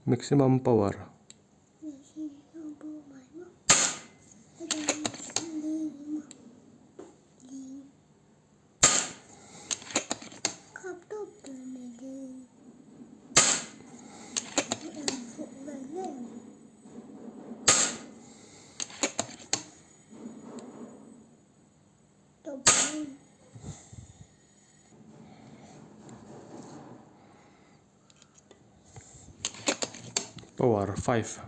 Maximum power. Power 5.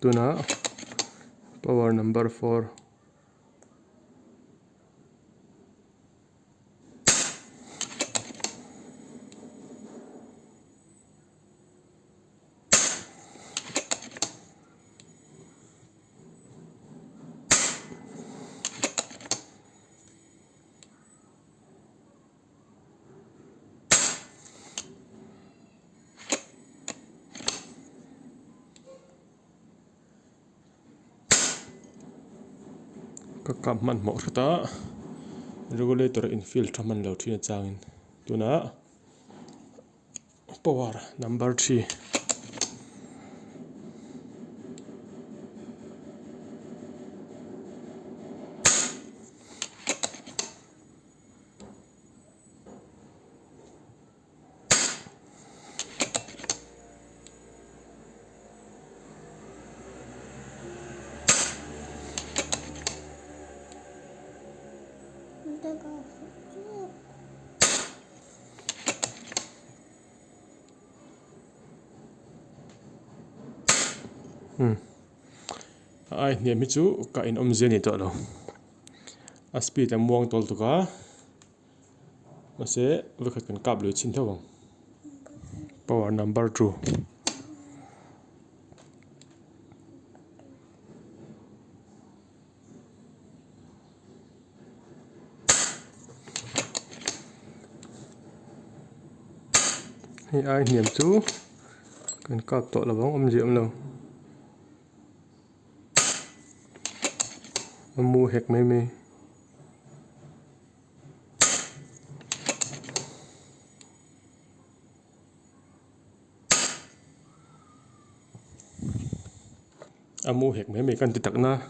Tunah power number 4. Ka kap hmanhmawh hret a, regulator in fill tha hman lo thin achangin tunah power number 3. A ai hniam hi chu ka inawmzia a ni tawh lo. A speed a muang tawl tuk a. Mahse vawikhat kan kap lui chhin theuh ang. Power number 2. Hei ai hniam chu kan kap tawh lo ang awmzia awm lo. A mu hek mai mai. A mu hek mai mai kan ti tak na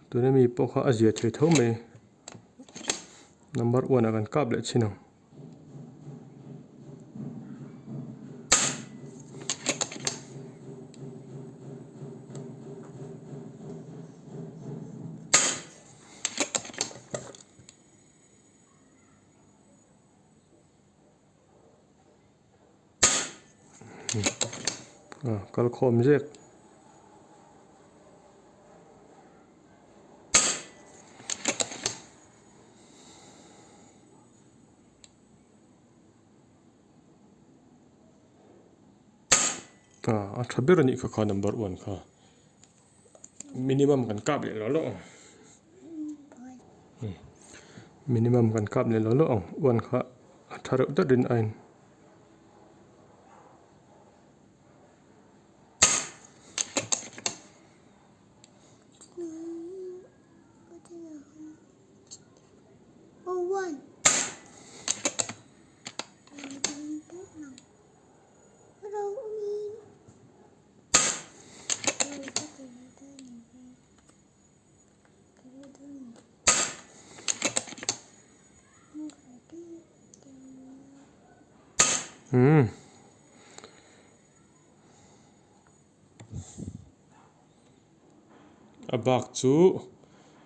tuna mi pawh kha a zia thei tho mai number one ah kan kap leh chin ang. Kal khawm zek. A tha ber a nih kha kha number one kha. Minimum kan kap leh lo lo ang. Minimum kan kap leh lo lo ang one kha a tha reuh deuh rin ain. Umm. A bak chu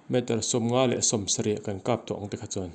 meter 57 kan kap tawh ang te kha chuan.